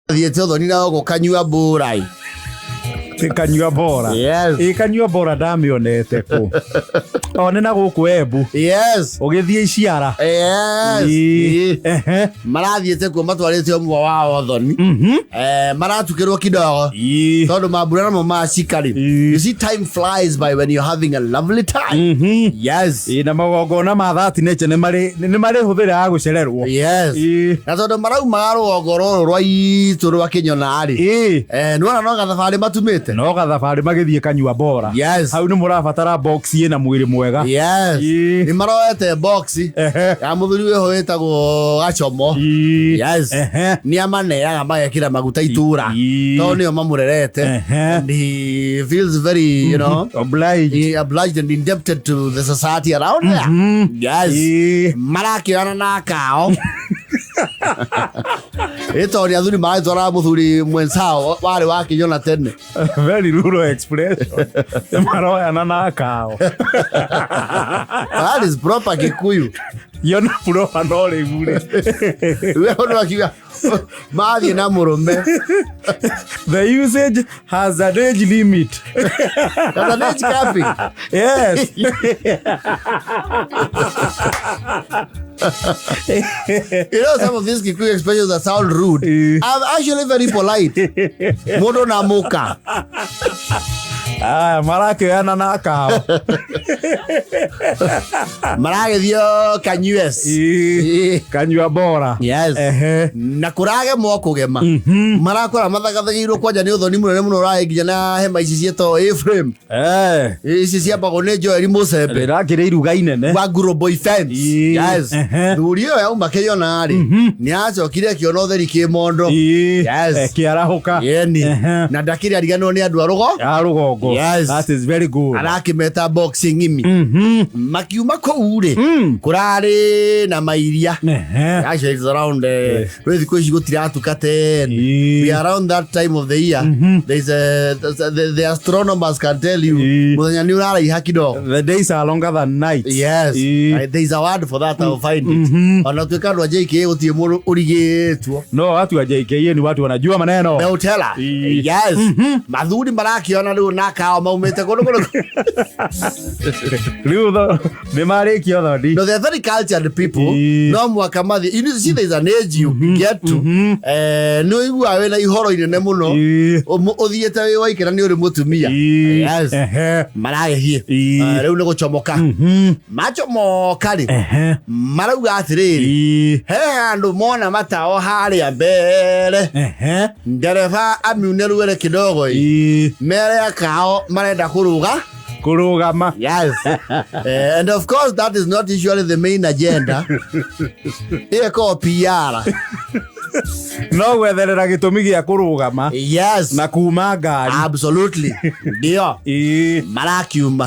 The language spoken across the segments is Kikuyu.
Thiĩte ũthoni na gũkanyua mbũra. Kanyua bora. Yes. Ĩ kanyua bora ndamĩonete kũ? O nĩ na gũkũ Embu. Yes. Ũgĩthiĩ Iciara. Yes. Ĩ. Ĩ. Ehe. Marathiĩte kuo matwarĩte ũmwe wao ũthoni. Maratukĩrwo kidogo. Ĩ. Tondũ mambura namo macikari. Ĩ. You see, time flies by when you're having a lovely time. Yes. Ĩ na magongona ma thati nĩ marĩ hũthĩra ya gũcererwo. Yes. Ĩ. Na tondũ maraumaga rũgongo rũrũ rwa itũ rwa Kĩnyona rĩ. Ĩ. Nĩwona no gathabarĩ matumĩte. No gathabarĩ magĩthiĩ kanyua bora. Yes. Hau nĩ mũrabatara box ĩna mwĩrĩ mwega. Yes. Ĩ. Nĩ maroete box ya mũthuri wĩho wĩtagwo Gachomo. Ĩ. Yes. Ehe. Nĩ amaneaga magekĩra maguta itũra. Ĩ. Tondũ nĩo mamũrerete. Ehe. And he feels very, Obliged. he obliged and indebted to the society around there. Yes. Ĩ. Marakĩoyana na kao. Ĩ tondũ nĩ athuri maragĩtwara mũthuri mwenzao warĩ wa Kĩnyona tene. Very rural expression. Nĩ maroyana na kao. That is proper Kikuyu. Yona proper no rĩu rĩ. We ũndũ akiuga mathiĩ na mũrũme. The usage has an age limit. That's an age capping. Yes. You know, some of these Kikuyu expressions that sound rude are actually very polite. Mũndũ na mũka. Aya marakĩoyana na kao. Maragĩthio kanyues. Ĩ. Kanyua bora. Yes. Ehe. Na kũragemwo kũgema. Marakora mathagathagĩirwo kwanja nĩ ũthoni mũnene mũno ũraĩ nginya na hema ici ciĩtagwo A-frame. Eh. Ici ciambagwo nĩ Joel Mũcembe. Rĩrakĩrĩ iruga inene. Wa Global Events. Ĩ. Yes. Ehe. Thuri ĩyo yauma Kĩnyona rĩ, nĩ acokire akĩona ũtheri kĩmondo. Ĩ. Yes. Kĩarahũka. Yeni. Ehe. Na ndakĩrĩ ariganĩrwo nĩ andũ a rũgo. Ya rũgongo. Yes. That is very good. Arakĩmeta boxing imi. Makiuma kũu rĩ, kũrarĩ na mairia. Ehe. Actually, it's around rĩu thikũ ici gũtiratuka 10. Ĩ. We are around that time of the year. There's a, there's a, the astronomers can tell you Ĩ. mũthenya nĩ ũraraiha kidogo. The days are longer than nights. Yes. Ĩ. There is a word for that, I'll find it. Ona tuĩka andũ a JKA gũtirĩ mũndũ ũrigĩtwo. No watu wa JKA ni watu wanajua maneno. Meutela. Ĩ. Yes. Mathuri marakĩona rĩu na kao maumĩte kũndũ kũrĩkũ. Rĩu nĩ marĩkia ũthoni. No, they are very cultured people. Ĩ. No mwaka mathi. You need to see there is an age you get to. Nĩ ũiguaga wĩna ihoro inene mũno. Ĩ. Ũthiĩte wĩ waike na nĩ ũrĩ mũtumia. Ĩ. Yes. Ehe. Maragĩthiĩ. Ĩ. Rĩu nĩ gũcomoka. Macomoka rĩ, Ehe. marauga atĩrĩrĩ, Ĩ. he handũ mona matao harĩa mbere. Ehe. Ndereba amiune rwere kidogo ĩ. Ĩ. Mere akao marenda kũrũga. Kũrũgama. Yes. And of course that is not usually the main agenda. Ĩyo PR. No gwetherera gĩtũmi gĩa kũrũgama Yes. na kuma ngari. Absolutely. Ndio. Ĩ. Marakiuma.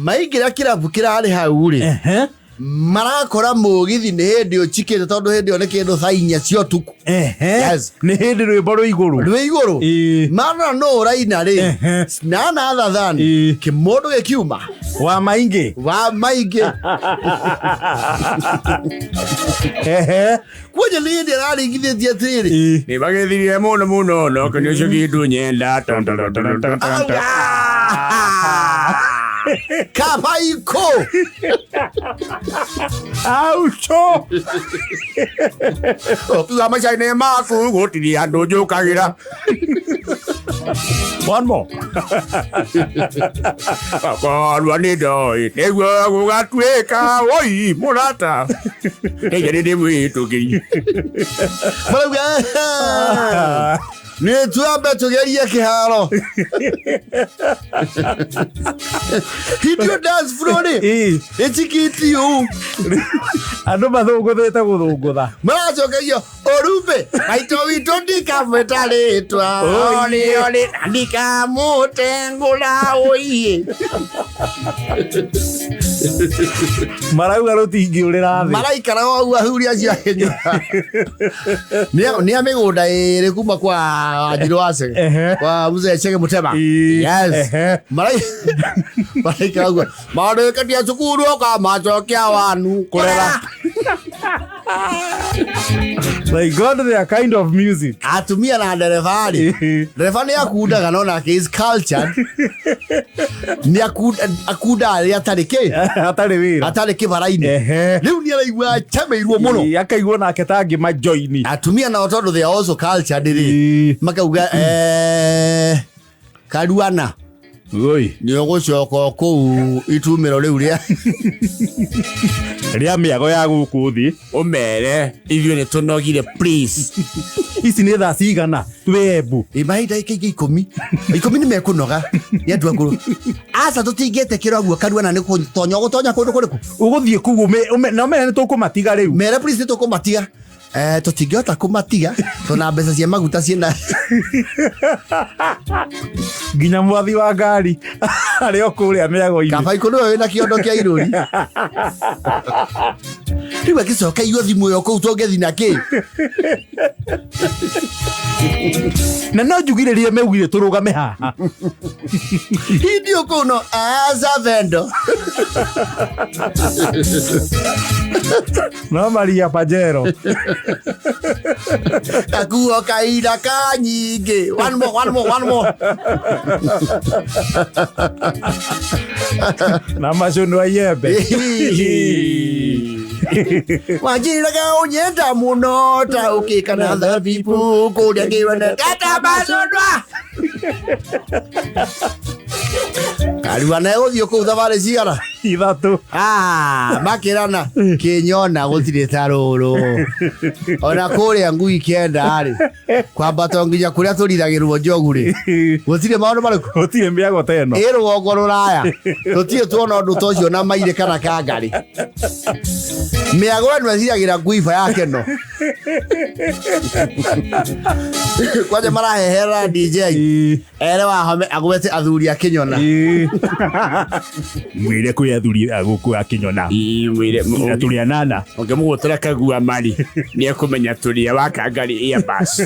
Maingĩra kĩrabu kĩrarĩ hau rĩ. Ehe. Marakora mũgithi nĩ hĩndĩ ũchikĩte tondũ hĩndĩ ĩyo nĩ kĩndũ thaa inya cia ũtukũ. Ehe. Yes. Nĩ hĩndĩ rwĩmbo rwĩ igũrũ. Rwĩ igũrũ. Ĩ. Marora nũ ũraina rĩ. Ehe. Nana other than Ĩ. kĩmũndũ gĩkiuma Wa maingĩ. wa maingĩ. Ehe. Kwanja nĩ hĩndĩ araringithĩtie atĩrĩrĩ. Ĩ. Nĩ magĩthirie mũno mũno no kĩ nĩcio kĩndũ nyenda. Kabaiko. Aucho. Ũkiuga maica-inĩ maku gũtirĩ andũ njũkagĩra. One more. Akorwo nĩ ndoĩ nĩguo gũgatuĩka woi mũrata. Nĩnjĩ nĩ ndĩmwĩtũkĩrie. Marauga nĩ twambe tũgerie kĩharo. Hit your dance floor rĩ. Ĩ. Ĩtikiti ũũ. Andũ mathũngũthĩte gũthũngũtha. Maracokerio ũrumbe maitũ witũ ndikamwĩta rĩtwa. Ori ori ndikamũtengũra oiĩ. Marauga rũtingĩũrĩra thĩ. Maraikara o ũguo athuri acio a Kĩnyua. Nĩ a mĩgũnda ĩrĩ kuma kwa Wanjirũ wa Chege. Ehe. Kwa Mzee Chege Mũtema. Ĩ. Yes. Ehe. Maraikara ũguo. Marĩkĩtie cukuru ũkamacokia wanu Kũrera. Like God, their kind of music. Atumia na ndereba rĩ, ndereba nĩ akundaga no nake is cultured, nĩ akundaga rĩrĩa atarĩ kĩ, Atarĩ wĩra. Atarĩ kĩbara-inĩ. Rĩu nĩ araigua acemeirwo mũno. Akaigua nake tangĩ majoini. Atumia nao tondũ they are also cultured rĩ, makauga karuana Oi. nĩ ũgũcoka o kũu itumĩro rĩu rĩa Rĩa mĩago ya gũkũ thĩ. Ũmere ithuĩ nĩ tũnogire, please. Ici nĩ thaa cigana twĩ Embu? Ĩ, mahinda ikaingĩ 10 10 nĩ mekũnoga nĩ andũ akũrũ. Aca, tũtingĩtĩkĩra ũguo. Karuana nĩ gũtonya ũgũtonya kũndũ kũrĩkũ? Ũgũthiĩ kũu na ũmere nĩ tũkũmatiga rĩu. Mere please nĩ tũkũmatiga. Tũtingĩhota kũmatiga tona mbeca cia maguta ciĩna Nginya mwathi wa ngari arĩ o kũrĩa mĩago-inĩ. Kabaikũ nĩwe wĩna kĩondo kĩa irũri rĩu akĩcoka igua thimũ ĩyo kũu tũngĩthi na kĩ. Na no njugire rĩrĩa meugire tũrũgame haha. Hindi kũu no aca vendo. No Maria Pajero. Kakuo kaira ka nyingĩ. One more, one more, one more. Na macũnũ a iembe. Wanjĩraga ũnyenda mũno ta ũkĩkana thabibũ kũrĩa kĩwene tata macũnwa karua na gũthiĩ kũu thabarĩ cigana? 3. Ah, makĩrana kĩnyona gũtirĩ ta rũrũ ona kũrĩa ngui 9 rĩ, kwambata nginya kũrĩa tũriragĩrwo njogu rĩ, gũtirĩ maũndũ marĩkũ. Gũtirĩ mĩago ta ĩno. Ĩ rũgongo rũraya tũtirĩ tuona ũndũ ta ũcio na mairĩ kana kangarĩ. Mĩago ĩno ĩciragĩra nguiba yake no kwanja marahehera DJ ere wahome agwete athuri a Kĩnyona. Mwĩre kwĩ athuri a gũkũ a Kĩnyona. Ĩ, mwĩre Na tũrĩ anana. Ũngĩmũgũtĩra kagua mari nĩ ekũmenya tũrĩa wa Kangari Airbus.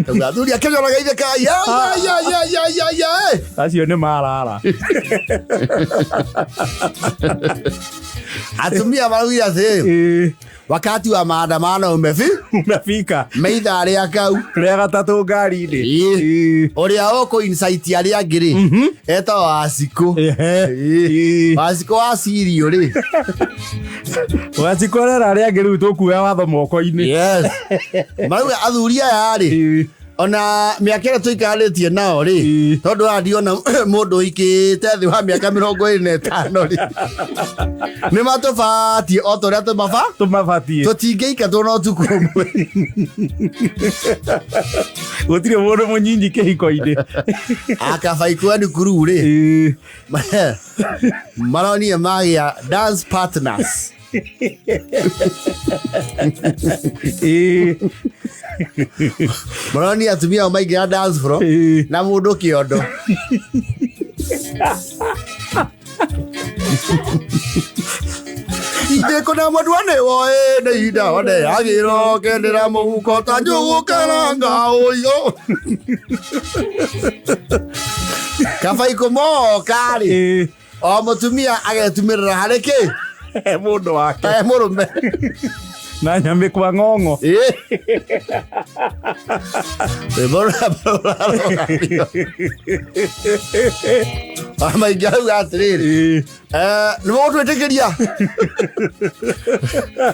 Tauga, athuri a Kĩnyona geithĩkai, ya ya ya ya ya ya eh. Acio nĩ marara. Atumia maraugire atĩrĩ, wakati wa maandamano umefi Umefika. meithaa rĩa kau Rĩa gatatũ ngari-inĩ. Ũrĩa ũkũ insight arĩa angĩ rĩ etagwo Wacikũ. Wacikũ wa cirio rĩ. Wacikorera arĩa angĩ rĩu tũkuoya watho moko-inĩ. Yes, marauga athuri aya rĩ, ona mĩaka ĩrĩa tũikaranĩtie nao rĩ, tondũ haha ndiona mũndũ ũhikĩte thĩ wa mĩaka 25 rĩ, nĩ matũbatiĩ o ta ũrĩa tũmaba Tũmabatiĩ. Tũtingĩingatwo na ũtukũ ũmwe. Gũtirĩ mũndũ mũnyinyi kĩhiko-inĩ. Akabaikũ kuru rĩ, maronire magĩa dance partners. Maronire atumia ao maingĩra dance floor na mũndũ kĩondo. Ithĩkũ na mwendwa nĩ woĩ nĩ ihinda waneagĩrwo kendera mũhuko ta njũgũ karanga ũyũ kabaikũ moka rĩ, o mũtumia agetumĩrĩra harĩ kĩ. He mũndũ wake. He mũrũme. Na nyamĩkwa ng'ong'o. Rwĩmbo rũrarũgamio maingĩ arauga atĩrĩrĩ, nĩ mũgũtwĩtĩkĩria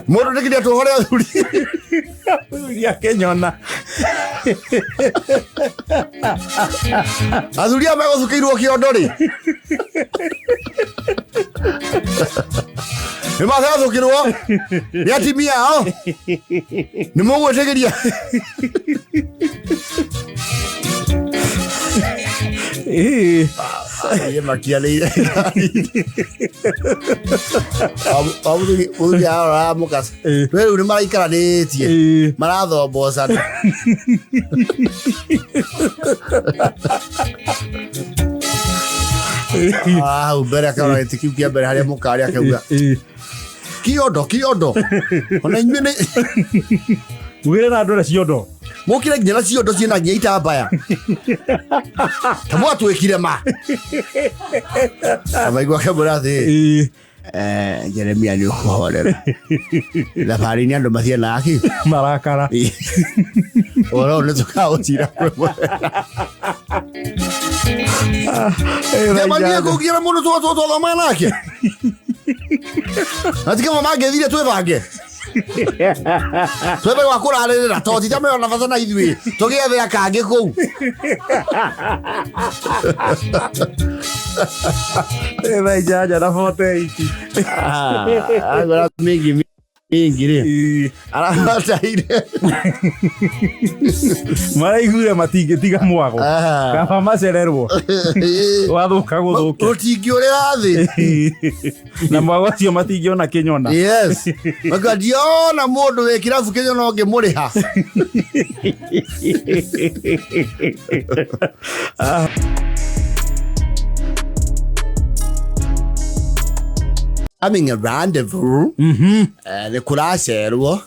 mũgũtwĩtĩkĩria tũhore athuri. Athuri a Kĩnyona. Athuri aya megũthukĩirwo kĩondo rĩ, nĩ mathethũkĩrwo nĩ atimia ao, nĩ mũgwĩtĩkĩria? Makianĩire mũthuri arora mũkaca rĩu nĩ maraikaranĩtie marathombocana. Hau mbere akarora gĩtĩ kĩu kĩa mbere harĩa mũkarĩ akauga kiondo kiondo ona inyuĩ nĩ Ugĩre na andũ arĩa ciondo. Mũkire nginya na ciondo ciĩna nginya itambaya. Ta mwatwĩkire ma. Amaigua akamwĩra atĩrĩ, Jeremia nĩ ũkũhorera. Thabarĩ-inĩ andũ mathianaga kĩ? Marakara. Ũhoro ũyũ nĩ tũkaũcira kwĩ mũthenya. Jamani, kũngiĩra mũndũ twathomaga nake. Na ti kama mangĩthire twĩbange. Twethe gwa kũrarĩrĩra to ti ta mena bata na ithuĩ tũgĩethea kangĩ kũu. Thaa inyanya na 48. Agora mingi mingi rĩ arabataire. Maraiguire matingĩtiga mwago. Kaba macererwo. Wathũka gũthũke. Rũtingĩũrĩra thĩ. Na mwago ũcio matingĩona kĩnyona. Yes. Maka ndiona mũndũ wĩ kĩrabu kĩnyona ũngĩmũrĩha. Having a rendezvous. Nĩ kũracerwo.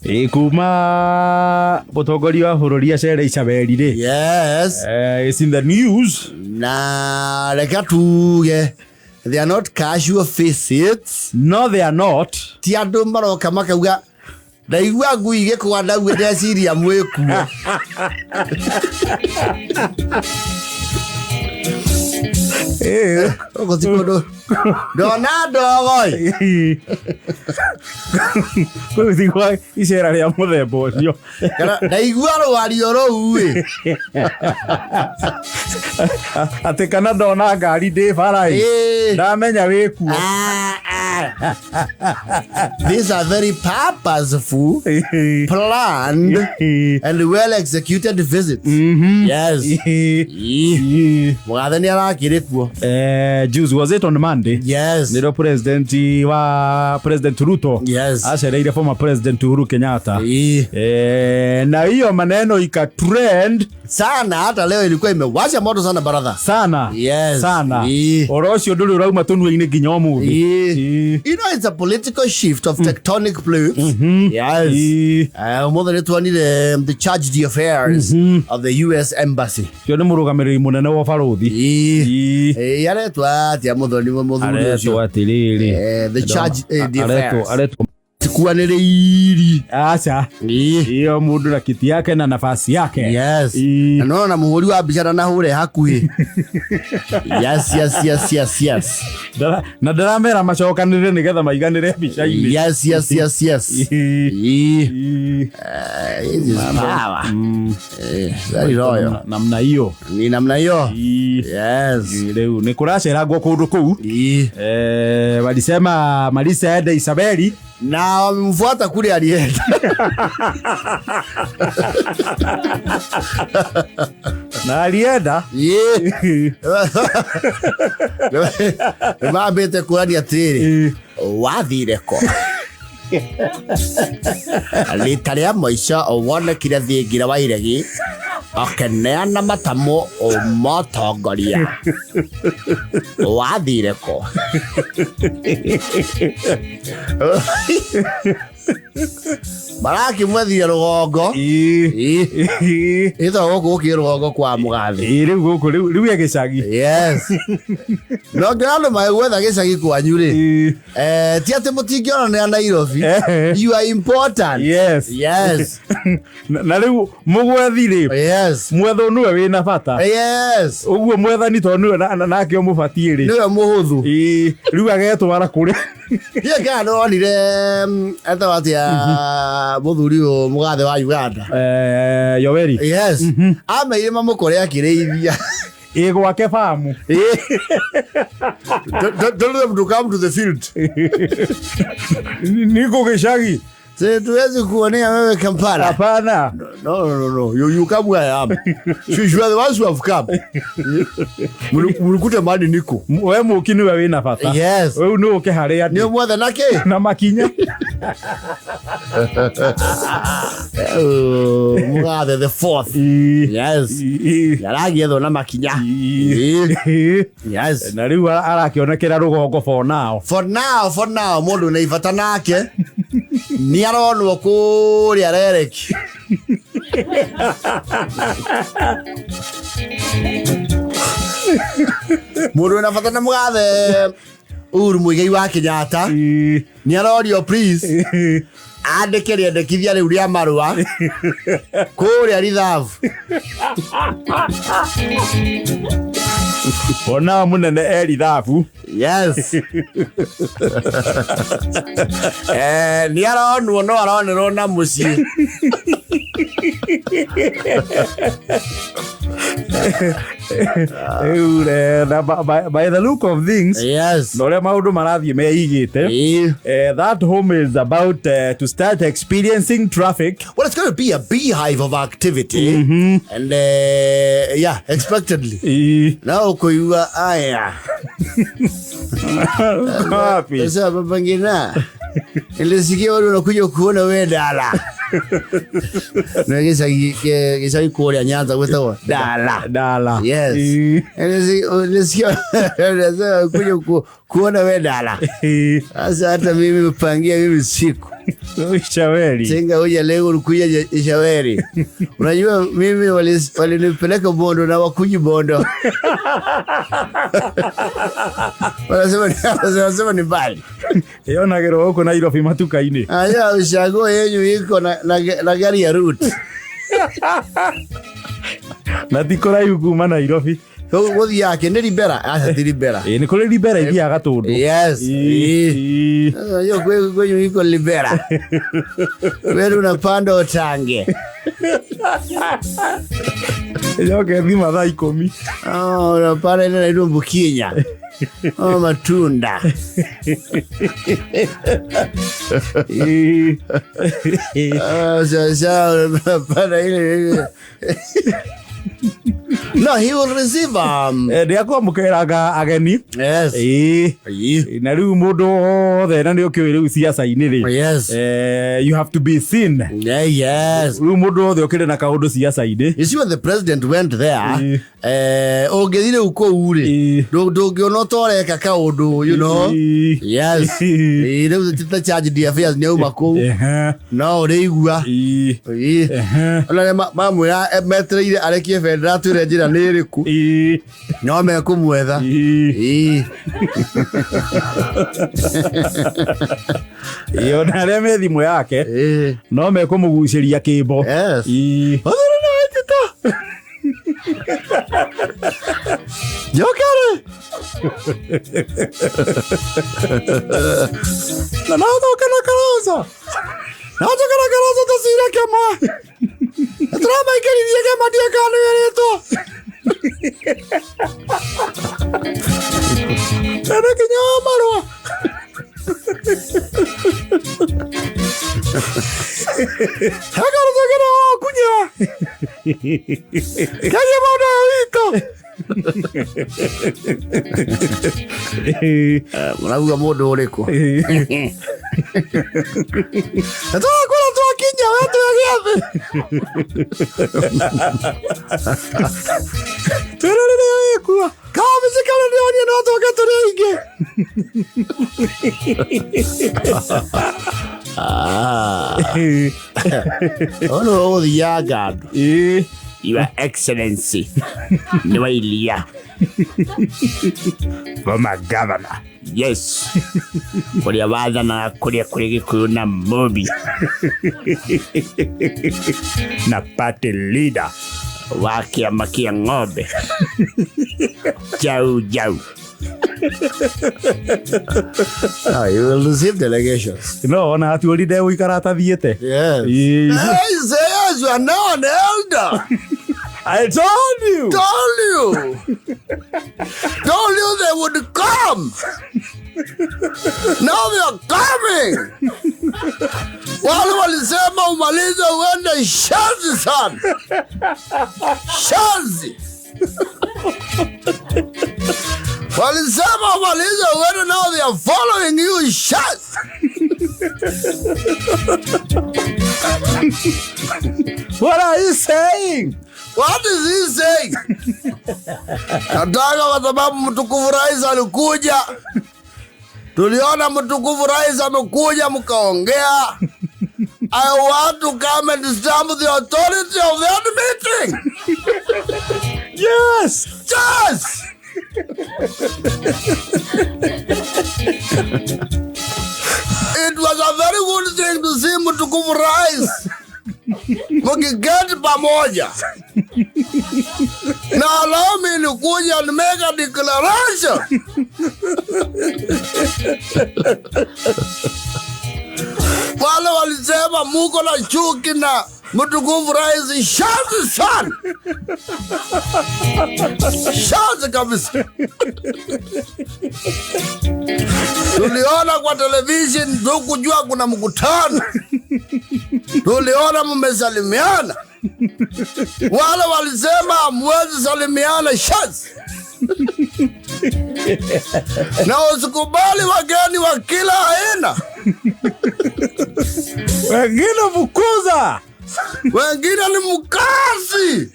Ĩ, kuma mũtongoria wa bũrũri acere Isabeli rĩ. Yes. It's in the news. Na reke tuge they are not casual faces. No, they are not. Ti andũ maroka makauga ndaigua ngui igĩkũga ndague ndeciria mwĩkuo. Gũkũ ti kũndũ ndona ndogo ĩ. Kũu ti kwa icera rĩa mũthemba ũcio. Kana ndaigua rwario rũu ĩ. Atĩ kana ndona ngari ndĩ bara ĩ. Ndamenya wĩkuo. These are very purposeful, planned, and well executed visits. Yes. Mũgathe nĩ arakĩrĩ kuo. Juice, was it on Monday? Yes. Nĩrĩo president wa President Ruto Yes. acereire former President Uhuru Kenyatta. Na hiyo maneno ika trend Sana, hata leo ilikuwa imewasha moto sana baratha. Sana. Yes. Sana. Ũhoro ũcio ndũrĩ ũrauma tũnua-inĩ nginya ũmũthĩ. You know, it's a political shift of tectonic plates. Yes. Ũmũthĩ nĩ tuonire the charge d'affaires of the US Embassy. Ũcio nĩ mũrũgamĩrĩri mũnene wa ũbarũthi. Aretwo atĩa mũthoni mũthuri ũcio? Aretwo atĩrĩrĩ. The charge d'affaires. Aretwo Tikuanĩrĩiri. Aca. Iyo mũndũ na kiti yake na nafasi yake. Yes. Na nona mũhũri wa mbica ndanahũre hakuhĩ. Yes, yes, yes, yes, yes. Na ndaramera macokanĩrĩre nĩgetha maiganĩre mbica-inĩ. Yes, yes, yes, yes. This is power. Very royal. Namna hiyo. Ni namna hiyo. Yes. Rĩu nĩ kũracerangwo kũndũ kũu. Walisema Malisa ende Isabeli. Na wamemfuata kule alienda. Na alienda. Mambĩte kũrania atĩrĩrĩ, wathire kũ? Rita rĩa mũico wonekire thingira wa iregi ũkĩneana matamu ũmotongoria. Wathire kũ? Marakĩmwethire rũgongo. Ĩtagwo gũkũ gũkĩ rũgongo kwa mũgathĩ. Rĩu gũkũ rĩu e gĩcagi. Yes. No ngĩona andũ magĩgwetha gĩcagi kwanyu rĩ. Ti atĩ mũtingĩonanĩra Nairobi. You are important. Yes. Yes. Na rĩu mũgwethi rĩ. Yes. Mwethwo nĩwe wĩna bata. Yes. Ũguo mwethani tondũ nĩwe nake ũmũbatiĩ rĩ. Nĩwe mũhũthũ. Rĩu agetwara kũrĩ. Ndiũĩ kana nĩwonire, etagwo atĩa mũthuri ũyũ mũgathe wa Uganda? Yoweri. Yes. Ameire mamũkore akĩrĩithia. Ĩ gwake famu. Tell them to come to the field. Niko gĩcagi. Tuwezi kuonea wewe Kampala. Hapana. No, no, no, no. You come where I am. You are the ones who have come. Mlikute mahali niko. We mũki nĩwe wĩna bata. Yes. Rĩu nĩ ũke harĩa ndĩ. Nĩ ũmwethe na kĩ? Na makinya. Mũgathe the fourth. Yes. Aragĩethwo na makinya. Yes. Na rĩu arakĩonekera rũgongo for now. For now, for now, mũndũ nĩ ibata nake. Nĩ aronwo kũrĩa Rereki. Mũndũ wĩna bata na mũgathe Uhuru Muigai wa Kenyatta nĩ arorio please andĩke rĩendekithia rĩu rĩa marũa kũrĩa rithabu. Ona munene e rithabu. Yes. Nĩ aronwo no aronerwo na mũciĩ. Rĩu na by the look of things, Yes. na ũrĩa maũndũ marathiĩ meigĩte, that home is about to start experiencing traffic. Well, it's going to be a beehive of activity. And yeah, expectedly. Na ũkũigua aya. Wapi? Sasa baba ngina. Nilisikia watu wanakuja kuona wewe dala. Na gĩcagi kũrĩa Nyanza gwĩtagwo Dala. Dala. Yes. Nilisikia kuja kuona wewe dala. Sasa hata mimi mpangia mimi siku. Shaweri. Tinga huja leo ulikuja Shaweri. Unajua mimi walinipeleka Bondo na wakuji Bondo. Wanasema ni mbali. Yonagĩrwo gũkũ Nairobi matuka-inĩ. Aya ushago yenyu iko na gari ya route. Na ti kũraihu kuma Nairobi. Gũthiĩ yake nĩ Ribera. Aca ti Ribera. Ĩĩ nĩ kũrĩ Ribera ithiaga Gatũndũ. Yes. Hiyo kwenyu iko Libera. Wewe unapanda utange. Yoke thima thaa 10. Oh, unapanda ile inaitwa Bukinya. Oh, matunda. Sasa unapanda ile. No, he will receive Nĩakwamũkĩraga ageni. Yes. Na rĩu mũndũ wothe na nĩũkĩũĩ rĩu ciaca-inĩ rĩ. Yes. You have to be seen. Yeah, yes. Rĩu mũndũ wothe ũkĩrĩ na kaũndũ ciaca-inĩ. You see when the president went there, ũngĩthiĩ rĩu kũu rĩ, ndũngĩona ũtoreka kaũndũ, you know. Yes. Rĩu ti ta charge the affairs nĩauma kũu. No ũrĩigua. Ona arĩa mamwĩra metereire arekie bendera twĩre njĩra nĩ ĩrĩkũ. No mekũmwetha. Ona arĩa me thimũ yake no mekũmũgucĩria kĩmbo. Yes. Wathuri na wetita. Jokere. Na no thoke na Kalonzo. Na thoke na Kalonzo tũcire kĩmwe. Tũramaingĩririe kĩama ndiũĩ kana nĩwĩrĩtwo. Ena kinya marũa. He Kalonzo kĩrĩa wakunyĩra. Kĩgiĩ mũndũ ũyũ witũ. Mũrauga mũndũ ũrĩkũ? Tũrakwĩra twakinya we twĩ gĩathĩ. Twĩre rĩrĩa wĩkua. Kabici karĩa ndĩronire no tũke tũrĩ aingĩ. Ũyũ nĩwe ũgũthianga andũ. Your Excellency, Nwailia, former governor. Yes. Kũrĩa wathanaga kũrĩa kũrĩ Gĩkũyũ na Mũmbi. Na party leader wa kĩama kĩa ng'ombe. Jau jau. You will receive delegations. No, ona atuori ndegũikara atathiĩte. Yes. Yes, you are now an elder. I told you. Told you. Told you they would come. Now they are coming. Wale walisema umalize uende shazi sana. Shazi. Walisema umalize uende, now they are following you shazi. What are you saying? What is he saying? Nataka kwa sababu mtukufu rais alikuja. Tuliona mtukufu rais amekuja mkaongea. I want to come and stamp the authority of that meeting. Yes. Yes. It was a very good thing to see Mtukufu Rais mkiketi pamoja na allow me nikuja and make a declaration. Wale walisema muko na chuki na Mtukufu Rais, shazi sana, shazi kabisa. Tuliona kwa television, tukujua kuna mkutano. Tuliona mmesalimiana. Wale walisema hamwezi salimiana, shazi. Na usikubali wageni wa kila aina. Wengine fukuza. Wengine ni mkazi.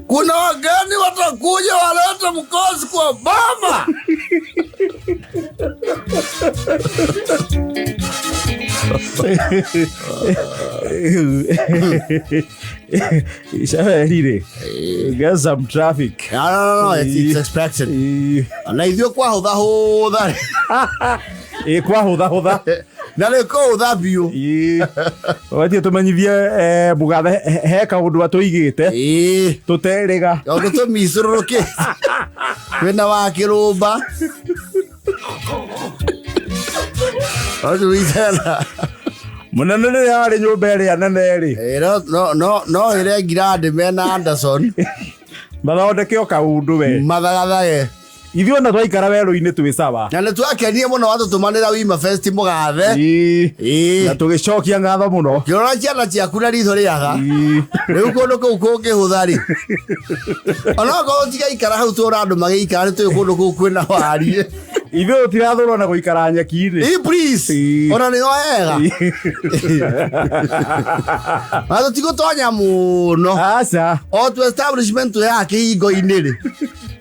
Kuna wageni watakuja walete mkosi kwa baba. Ishaberire. Get some traffic. No, no, no, it's expected. Na ithuĩ kwahũtha hũtha. Ĩ kwahũtha hũtha. Na rĩ kũhũtha biũ. Watie tũmenyithie mũgathe he kaũndũ atũigĩte. Tũterĩga. Kaũndũ tũmicũrũrũkĩte. Kwĩna wa kĩrũmba. Mũnene rĩrĩa arĩ nyũmba ĩrĩa nene rĩ. No ĩre Ngirandi mena Anderson. Mathondeke o kaũndũ we. Mathagathage. Ithuĩ ona twaikara werũ-inĩ twĩ sawa. Na nĩ twakenire mũno watũtũmanĩra Wima Fest mũgathe. Na tũgĩcokia ngatho mũno. Kĩrora ciana ciaku na ritho rĩaga. Rĩu kũndũ kũu kũngĩhũtha rĩ. Onokorwo tigaikara hau tũra andũ magĩikara nĩ tũĩ kũndũ kũu kwĩna wariĩ. Ithuĩ tũtirathũrwo na gũikara nyeki-inĩ. Please. Ona nĩho hega. Na tũtigũtonya mũno. Aca. O tu establishment ya kĩhingo-inĩ rĩ.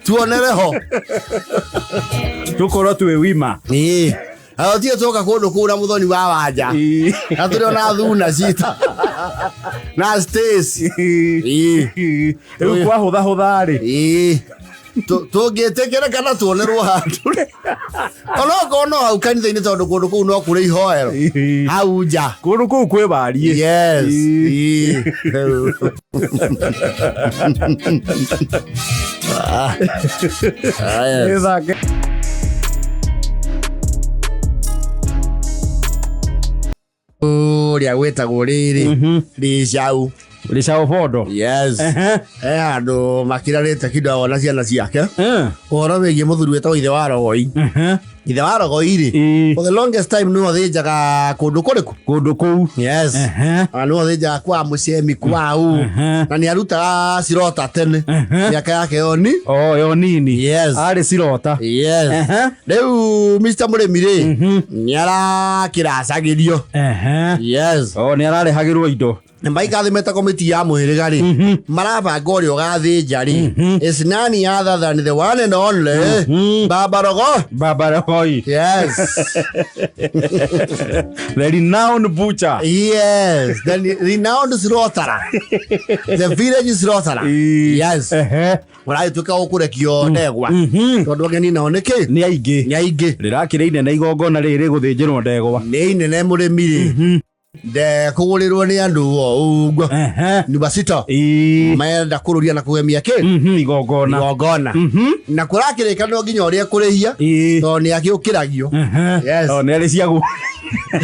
Tuonere ho. Tukorwo twĩ wima. Ĩĩ. Na tũtige tũka kũndũ kũu na mũthoni wa wanja. Na tũrĩ ona thuna citũ. Na Stacy. Ĩĩ. Rĩu kwahũthahũtha rĩ. Ĩĩ. Tũngĩtĩkĩra kana tuonerwo handũ. Onokorwo no hau kanitha-inĩ tondũ kũndũ kũu no kũrĩ ihoero. Hau nja. Kũndũ kũu kwĩ wariĩ. Yes. Ĩĩ. Yes. Ũrĩa gwĩtagwo rĩrĩ Rĩcau. Rĩcau Bondo. Yes. He handũ makirarĩte kidogo na ciana ciake. Ũhoro wĩgiĩ mũthuri wĩtagwo ithe wa Rogoi. Ithe wa Rogoi rĩ, for the longest time nĩwe ũthĩnjaga kũndũ kũrĩkũ? Kũndũ kũu. Yes. Nĩwe ũthĩnjaga kwa mũcemi kwau. Na nĩ arutaga cirota tene. Mĩaka yake yo ni. Oh, yo nini. Yes. Arĩ cirota. Yes. Rĩu Mr. Mũrĩmi rĩ, nĩ arakĩracagĩrio. Yes. Oh, nĩ ararehagĩrwo indo. Na maikathi meta komiti ya mũhĩrĩga rĩ, marabanga ũrĩa ũgathĩnja rĩ, is none other than the one and only Baba Rogo. Baba Rogoi. Yes. The renowned butcher. Yes, the renowned slaughterer. The village slaughterer. Yes. Ũragĩtuĩka ũkũrekio ndegwa. Tondũ ageni nao nĩkĩ? Nĩ aingĩ. Nĩ aingĩ. Rĩrakĩrĩ inene igongona rĩrĩ gũthĩnjĩrwo ndegwa. Nĩ inene mũrĩmi rĩ. Ndekũgũrĩrwo nĩ andũ o ũguo. Nyumba cito. Marenda kũrũria na kũgemia kĩ? Igongona. Igongona. Na kũrakĩrĩkanĩrwo nginya ũrĩa kũrĩhia. Tondũ nĩ akĩũkĩragio. Yes. Nĩ arĩ ciaguo.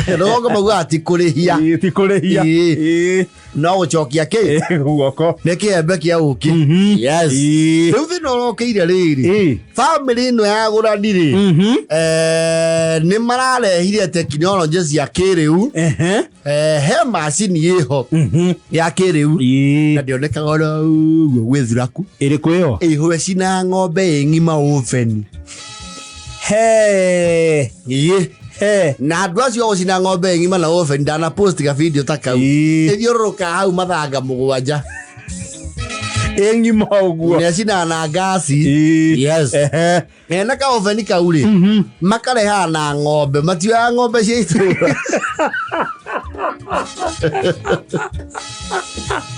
Rũgongo maugaga ti kũrĩhia. Ti kũrĩhia. No gũcokia kĩ? Guoko. Nĩ kĩembe kĩa ũkĩ. Yes. Rĩu thĩna ũrokĩire rĩrĩ. Family ĩno ya gũrani rĩ. Nĩ mararehire tekinoronjĩ cia kĩrĩu. He macini ĩho ya kĩrĩu. Na ndĩonekaga oro ũguo gwĩ thuraku. Ĩrĩkũ ĩyo? Ĩhwe cina ng'ombe ĩ ng'ima oven. He. Ĩĩ. He. Na andũ acio gũcina ng'ombe ng'ima na oven ndana post ga video ta kau. Ĩthiũrũrũka hau mathanga mũgwanja. Ĩ ng'ima ũguo. Nĩ acinaga na ngasi. Ĩ. Yes. Ehe. Ena kaoveni kau rĩ, makarehaga na ng'ombe, matioyaga ng'ombe cia itũra,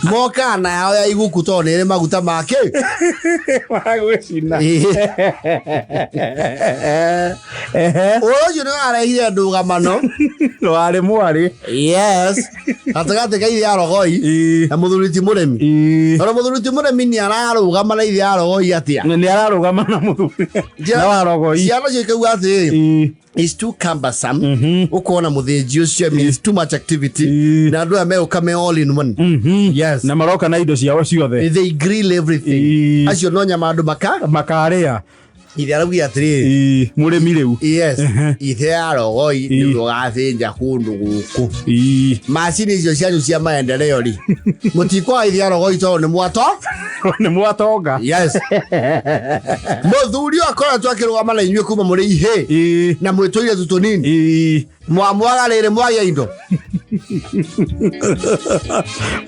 mokaga na yao ya iguku tondũ nĩ ĩrĩ maguta make. Magwĩcina. Ehe. Ũhoro ũcio nĩ warehire ndũgamano. Warĩ mwarĩ. Yes, gatagatĩ ka ithe arogoi Ĩ. na mũthuri ti mũrĩmi, Ĩ. tondũ mũthuri ti mũrĩmi nĩ ararũgama na ithe arogoi atĩa. Nĩ ararũgama na mũthuri na warogoi. Ciana cio ikauga atĩrĩrĩ, Ĩ. is too cumbersome ũkona mũthĩnji ũcio means too much activity, Ĩ. na andũ aya megũka me all in one. Yes. Na maroka na indo ciao ciothe. They grill everything. Ĩ. Acio no nyama andũ maka. Makarĩa. Ithe araugia atĩrĩrĩ, Ĩ. Mũrĩmi rĩu. Yes, ithe arogoi nĩwe ũgathĩnja kũndũ gũkũ. Ĩ. Macini icio cianyu cia maendeleo rĩ, mũtikwaga ithe arogoi tondũ nĩ mwato. Nĩ mwatonga. Yes, mũthuri ũyũ akoretwo akĩrũgama na inyuĩ kuma mũrĩ ihĩ Ĩ. na mwĩtũire tu tũnini. Ĩ. Mwamwaga rĩrĩ mwagĩa indo.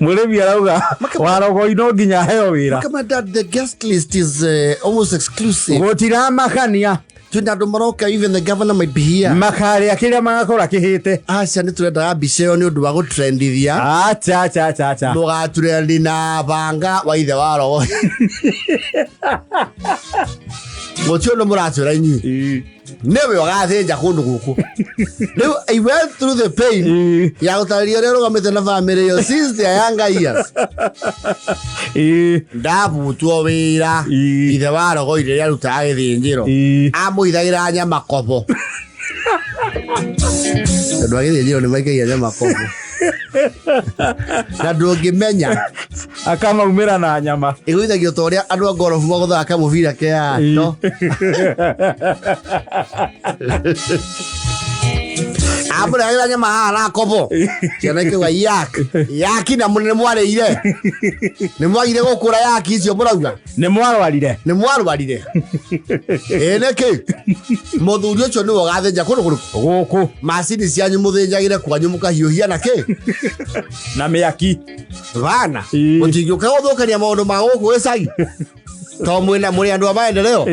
Mũrĩmi arauga warogoi no nginya aheo wĩra. Kama dad, the guest list is almost exclusive. Gũtiramakania. Twĩna andũ maroka, even the governor might be here. Makarĩa kĩrĩa magakora kĩhĩte. Aca, nĩ tũrendaga mbica ĩyo nĩ ũndũ wa gũtrendithia. Acha acha acha acha. Mũgatrendi na banga wa ithe wa rogo. Gũtirĩ ũndũ mũratwĩra inyuĩ. Ĩ. Nĩwe ũgathĩnja kũndũ gũkũ. Rĩu I went through the pain Ĩ. ya gũtarĩria ũrĩa ũrũgamĩte na famĩlĩ ĩyo since their younger years. Ĩ. Ndabutwo wĩra. Ĩ. Ithe wa rogo rĩrĩa arutaga gĩthĩnjĩro, Ĩ. amũithagĩra nyama kobo, tondũ a gĩthĩnjĩro nĩ maikagia nyama kobo na ndũngĩmenya. Akamaumĩra na nyama. Ĩgũithagio ta ũrĩa andũ a ngorobu magũthaga kamũbira keato. Amũrehagĩra nyama haha na kobo, ciana ikauga yak yaki, na mũnene mwarĩire nĩ mwagire gũkũra yaki icio mũrauga. Nĩ mwarwarire. Nĩ mwarwarire ĩ nĩkĩ? Mũthuri ũcio nĩwe ũgathĩnja kũndũ kũrĩkũ? Gũkũ. Macini cianyu mũthĩnjagĩre kwanyu mũkahiũhia na kĩ? Na mĩaki. Bana. Ĩ. Mũtingĩũka gũthũkania maũndũ ma gũkũ gĩcagi to mwĩna mũrĩ andũ a maendeleo.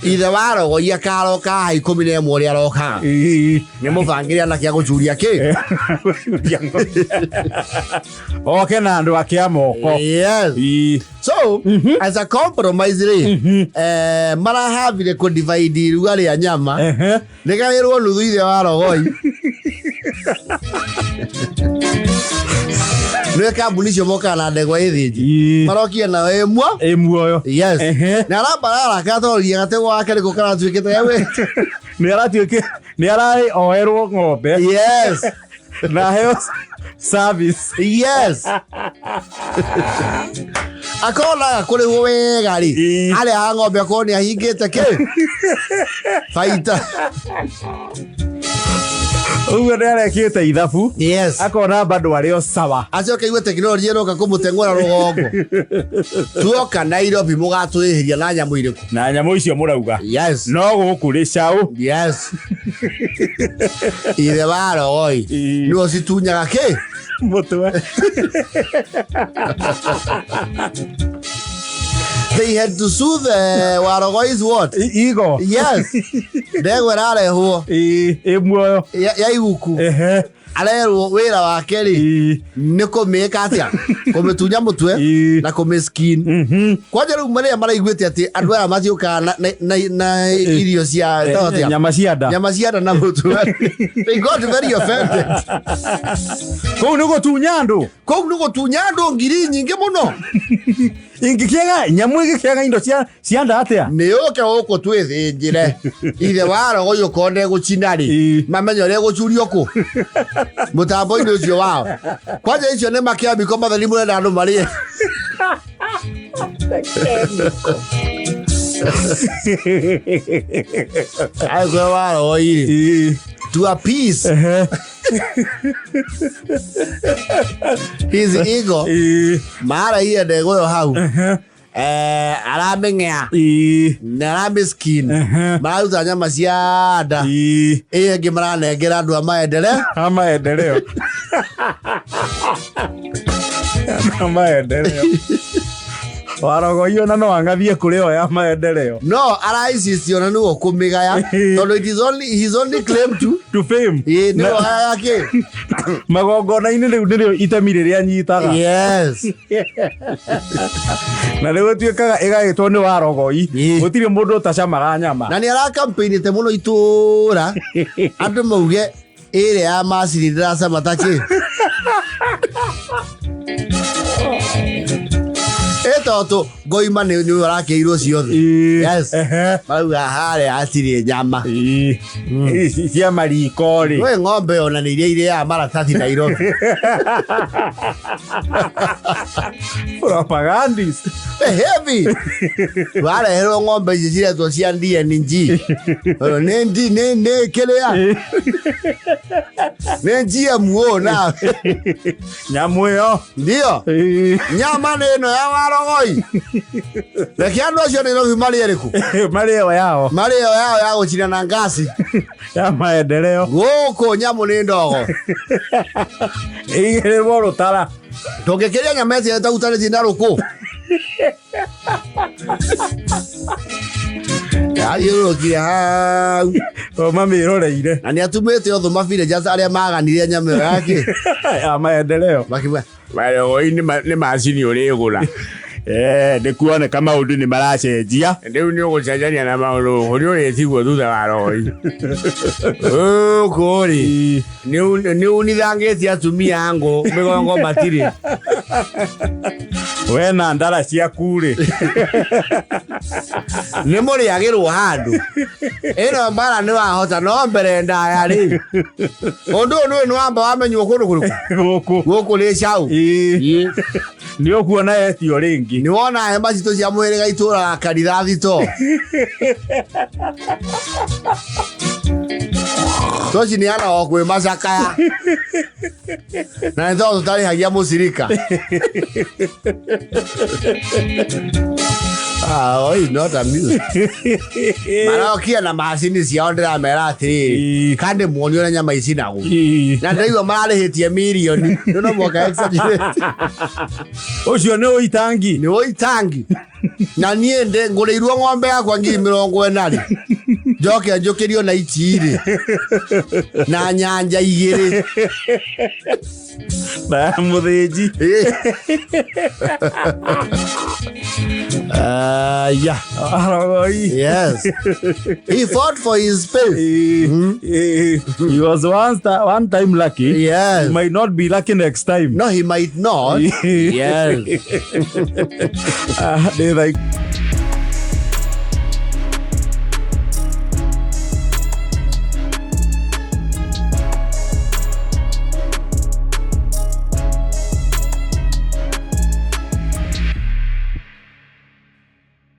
Ithe wa rogoi akaroka haha 11 ũrĩa arokaga. Ĩ. Nĩ mũbangĩre anake a gũcuria kĩ. Oke na andũ ake a moko. Yes. Ĩ. So as a compromise rĩ, marahavire kũ divide iruga rĩa nyama. Ehe. Rĩgaĩrwo nuthu ithe wa rogoi. Nĩwe kambuni icio mokaga na ndegwa ĩthĩnji. Ĩ. Marokia nayo ĩmwe. Ĩ muoyo. Yes. Ehe. Na aramba araraka tondũ ria gategwa gake nĩko karatuĩkĩte ewe. Nĩ aratuĩke nĩ ararĩ oerwo ng'ombe. Yes. Na aheo service. Yes, akorwo naga kũrĩhwo wega rĩ, Ĩ. harĩa ha ng'ombe akorwo nĩ ahingĩte kĩ baita. Ũguo nĩ arekĩte ithabu. Yes. Akona bado arĩ o sawa. Acoke igue tekinoronjĩ ĩroka kũmũteng'ũra rũgongo. Tuoka Nairobi mũgatũĩhĩria na nyamũ irĩkũ? Na nyamũ icio mũrauga. Yes. No gũkũ rĩ caũ. Yes, ithe wa rogoi Ĩ. nĩwe ũcitunyaga kĩ? Mũtwe. They had to soothe warogoi's what? Igo. Yes, ndegwa ĩrarehwo. Ĩ ĩ muoyo. Ya iguku. Ehe. Arerwo wĩra wake rĩ, Ĩ. nĩ kũmĩka atĩa? Kũmĩtunya mũtwe Ĩ. na kũmĩskin. Kwanja rĩu marĩa maraiguĩte atĩ andũ aya matiũkaga na irio cia atĩa? Nyama cia nda. Nyama cia nda na mũtwe, they got very offended. Kũu nĩ gũtunya andũ. Kũu nĩ gũtunya andũ ngiri nyingĩ mũno. Ingĩkĩaga nyamũ ĩgĩkĩaga indo cia nda atĩa? Nĩ ũke gũkũ twĩthĩnjĩre ithe wa rogo ũkorwo ndegũcina rĩ, Ĩ. mamenye ũrĩa gũcurio kũ mũtambo-inĩ ũcio wao. Kwanja icio nĩ makĩamiko matheri mũrenda andũ marĩe. Agĩkũyũ wa rogo irĩ Ĩ. to appease Ehe. his ego, Ĩ. maraiye ndegwa ĩyo hau, aramĩng'ea Ĩ. na aramĩskin. Ehe. Mararuta nyama cia nda. Ĩ. Ĩyo ĩngĩ maranengera andũ a maendeleo. A maendeleo. A maendeleo. Warogoi ona no angathie kũrĩ o ya maendeleo. No arainsist ona nĩwe ũkũmĩgaya tondũ it is only his only claim to To fame. Ĩĩ, nĩwe Na- ũgayaga kĩ Magongona-inĩ rĩu nĩrĩo itemi rĩrĩa anyitaga. Yes. Na rĩu ĩtuĩkaga ĩgaĩtwo nĩ warogoi. Ĩĩ. Gũtirĩ mũndũ ũtacamaga nyama. Na nĩ arakampeinĩte mũno itũra andũ mauge ĩrĩa ya macini ndĩracama ta kĩ ĩ tondũ ngoima nĩ nĩ ũrakĩirwo ciothe. Ĩĩ. Yes. Ehe. Marauga harĩa hatirĩ nyama. Ĩĩ. Ici cia mariko rĩ. Wĩ ng'ombe ona nĩ iria irĩaga maratathi Nairobi. Propagandist. Heavy wareherwo ng'ombe ici ciretwo cia DNG. Nĩ ndi nĩ nĩ kĩrĩa nĩ GMO na Nyamũ ĩyo. Ndio. Ĩĩ. Nyama nĩ ĩno ya warogoi. Reke andũ acio Nairobi marĩe rĩkũ? Marĩ ĩyo yao. Marĩo yao ya gũcina na ngasi. Ya maendeleo. Gũkũ nyamũ nĩ ndogo. Ĩigĩrĩrwo rũtara. Tũngĩkĩrĩa nyama ĩcio ĩtahutanĩtie na rũkũ. Yathiũrũrũkire hau. O mamĩroreire. Na nĩ atumĩte ũthũ mabirĩnjas arĩa maganire nyama ĩyo yake. Ya maendeleo. Makiuga, Warogoi nĩ macini ũrĩgũra. Nĩ kuoneka maũndũ nĩ maracenjia. Rĩu nĩ ũgũcenjania na maũndũ ũrĩa ũrĩtigwo thutha wa rogoi. Gũkũ rĩ nĩ unithangĩtie atumia a ngũ mĩgongo matirĩ. We na ndara ciaku rĩ. Nĩ mũrĩagĩrwo handũ. Ĩno mbara nĩ wahota no mbere ndaya rĩ. Ũndũ ũyũ nĩũĩ nĩ wamba wamenywo kũndũ kũrĩkũ? Gũkũ. Gũkũ nĩ cau. Ĩĩ. Nĩ ũkuona etio rĩngĩ. Nĩ wona hema citũ cia mũhĩrĩga itũraga kanitha thito. Tũcineana o kwĩ macakaya. Na nĩ tondũ tũtarĩhagia mũcirika. Ah, oh, he's not amused. Marokia na macini ciao ndĩramera atĩrĩrĩ Ĩĩ. kandi muoni ũrĩa nyama icinagwo. Ĩĩ. Na ndĩraigua mararĩhĩtie mirioni. Rĩu no mũhaka exaggerate. Ũcio nĩ ũitangi. Nĩ ũitangi. Na niĩ ndĩ ngũrĩirwo ng'ombe yakwa 40,000 rĩ. Njoke njũkĩrio na ici rĩ. Na nyanja igĩrĩ. Na ya mũthĩnji. Yeah. Arogoi. Yes. He fought for his space. Ĩĩ. Ĩĩ. He was one time lucky. Yes. He might not be lucky next time. No, he might not. Yes. Ah, ndĩ thaa